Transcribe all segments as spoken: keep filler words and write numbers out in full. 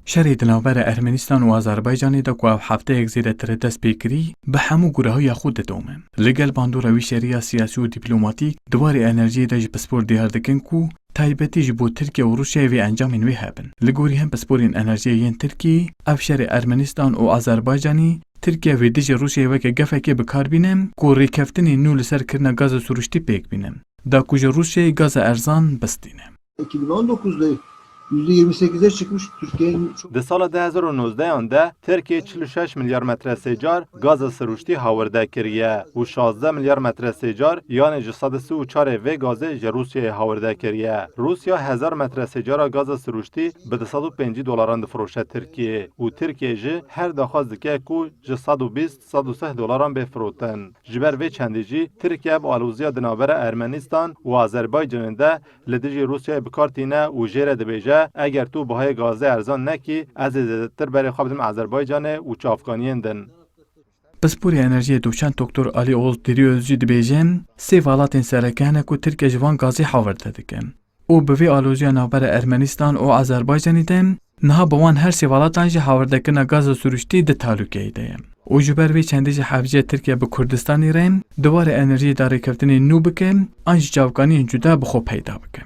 Şerê di navbera Ermenistan û Azerbaycanê de ku ev hefteyek zêdetir e dest pê kirî, bi hemû gurehiya xwe didome. Li gel bandora wî şeriya siyasî û dîplomatîk, di warê enerjiyê de jî pispor diyar dikin ku taybetî ji bo Tirkiye û Rûsyayê vê encamên wê hebin. Li gorî hin pisporên enerjiyê yên Tirkiyeyê, ev şerê Ermenistan û Azerbaycanê, Tirkiye vê dijî Rûsyayê weke gefekê bi kar bîne ku rêkeftinên nû li ser kirina gaza sirûştî pêk bîne, da ku ji Rûsyayê gaza erzan bistîne. iki bin on dokuzda yüzde yirmi sekize çıkmış Türkiye'nin çok Di sala du hezar û nozdehan de Tirkiye çil û şeş milyar metre sêcar gaza sirûştî hawirde kiriye û şazdeh milyar metre sêcar, yanê ji sed û sî û çarê vê gazê ji Rûsyayê hawirde kiriye. Rûsya hezar metre sêcara gaza sirûştî bi du sed û pêncî dolaran difiroşe Tirkiyeyê û Tirkiye jî her daxwaz dike ku ji sed û bîst, sed û sih dolaran bê firotin. Ji ber vê çendî jî Tirkiye bi aloziya di navbera Ermenistan û Azerbaycanê de li dijî Rûsyayê bi kar tîne û jê re dibêje, eger tu bihayê gazê erzan nekî, ez ê zêdetir berê xwe bidim Azerbaycanê û çavkaniyên din. Pisporê enerjiyê doçent Doktor Ali Oğuz Diriöz jî dibêje, sê welatên sereke hene ku Tirkiye ji van gazê hawirde dike. Û bi vê aloziya navbera Ermenistan û Azerbaycanê de, niha bi wan her sê welatan jî hawirdekirina gaza sirûştî di talûkeyê de ye. Û ji ber vê çendê jî hevciya Tirkiye bi Kurdistanê re di warê enerjiyê de rêkeftinên nû bike, an jî çavkaniyên cuda bi xwe peyda bike.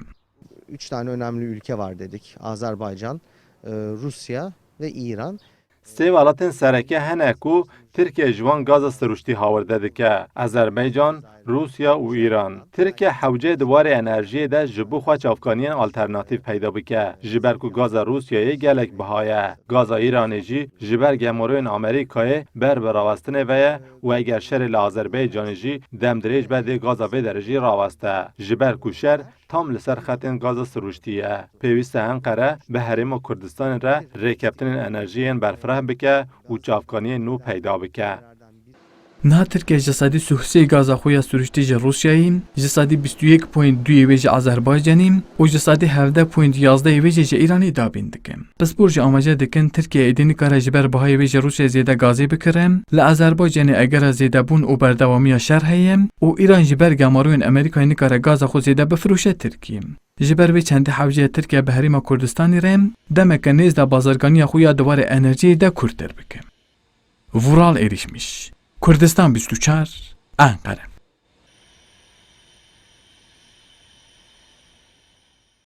Üç tane önemli ülke var dedik. Azerbaycan, e, Rusya ve İran. Sê welatên sereke hene ku Tirkiye ji wan gaza sirûştî hawirde dike, Azerbaycan, Rûsya û Îran. Tirkiye hewceyê di warê enerjiyê de ji bo xwe çavkaniyên alternatîf peyda bike, ji ber ku gaza Rûsyayê gelek biha ye. Gaza Îranê jî ji ber gemaroyên Amerîkayê ber bi rawestinê ve ye û eger şerê li Azerbaycanê jî dem dirêj be dê gaza vê derê jî raweste. Ji ber ku şer tam li ser xetên gaza sirûştî ye. Pêwîst e Enqere bi Herêma Kurdistanê re rêkeftinên enerjiyê yên berfireh bike û çavkaniyên nû peyda bike. Niha Tirkiye ji sedî sih û sê gaza xwe ya sirûştî ji Rûsyayê, ji sedî bîst û yek point duyê wê ji Azerbaycanê û ji sedî hevdeh point yazdehê wê jî ji Îranê dabîn dike. Pispor jî amaje dikin, Tirkiye êdî nikare ji ber bihayê wê ji Rûsyayê zêde gazê bikire. Li Azerbaycanê egera zêdebûn û berdewamiya şer heye û Îran ji ber gemaroyên Amerîkayê nikare gaza xwe zêde bifiroşe Tirkiyê. Ji ber vê çendê hewceyê Tirkiye bi Herêma Kurdistanê re demeke nêz de bazirganiya xwe ya di warê enerjiyê de kûrtir bike. Vural Erişmiş, Kurdistan bîst û çar, Enqere.